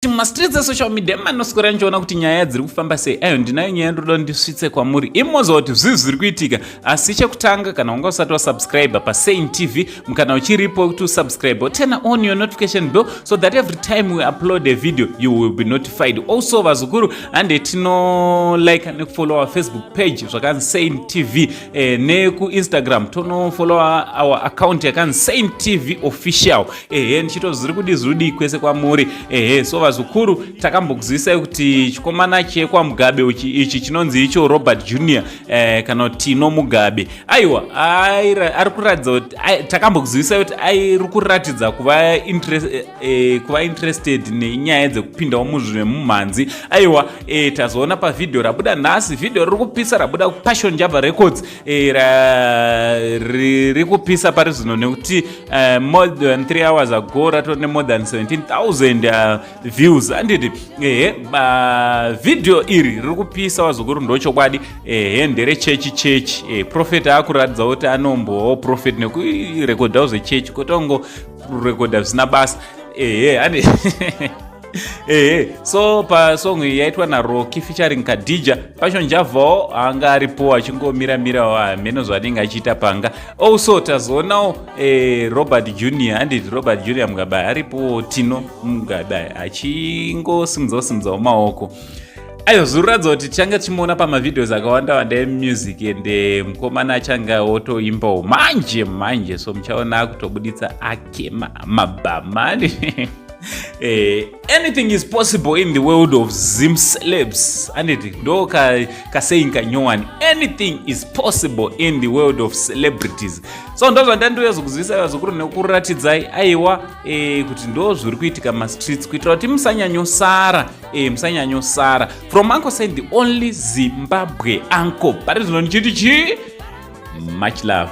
Mumastreets esocial media manoswera ndichiona kuti nyaya dziri kufamba sei. Ayo, ndinayo nyaya ndoda ndisvitse kwamuri, imoziva kuti zvii zviri kuitika. Asi chekutanga, kana wanga usati wasubscribe paSain TV, mukana uchiripo kuti usubscribe, turn on your notification bell so that every time we upload a video you will be notified. Also vazukuru, hande tinolike nekufollowa Facebook page zvakanzi Sain TV, nekuInstagram tonofollowa our account yakanzi Sain TV Official. Ehe, ndichito zviri kudi zviri kudi kwese kwamuri. Ehe, so vazukuru, takambokuzivisai kuti chikomana chekwaMugabe ichi chinonzi icho Robert Junior, kana kuti Tino Mugabe, aiwa, ari kuratidza kuti, takambokuzivisai kuti ari kuratidza kuva interested nenyaya dzekupindawo muzvemumhanzi. Aiwa, tazoona pavhidhiyo rabuda nhasi, vhidhiyo riri kupisa rabuda kuPassion Java Records, riri kupisa pari zvino nekuti more than 3 hours ago ratori nemore than 17,000 views, anditi? Ehe, vhidhiyo iri riri kupisa wazukuru, ndochokwadi. Ehe, nderechechi chechi. Prophet akuratidza kuti anombowawo prophet nekurekodhawo zvechechi, kotongo kurekodha zvisina basa. Ehe, andi ehe, so pasong iyi yaitwa naRocky featuring Kadija. Passion Javawo anga aripo achingomiramirawo, hameno zvaanenge achiita panga. Also tazoonawo Robert Junior, handiti? Robert Junior Mugabe aripo, Tino Mugabe achingosimudzawo simudzawo maoko. Aiwa, zviruratidza kuti tichange tichimuona pamavideos akawanda wanda emusic, ende mukomana achange otoimbawo manje manje, so muchaona akutobuditsa ake mabhamani. Anything is possible in the world of Zim celebs, anditi? Ndo kasaying kanyowani, anything is possible in the world of celebrities. So ndo zvandandiyazokuzivisa vazukuru nekuratidzai, aiwa, kuti ndo zviri kuitika mastreets, kuitira kuti musanyanyosara, musanyanyosara. From Uncle Saint, the only Zimbabwe uncle pari zvino, ndichiti chii? Much love.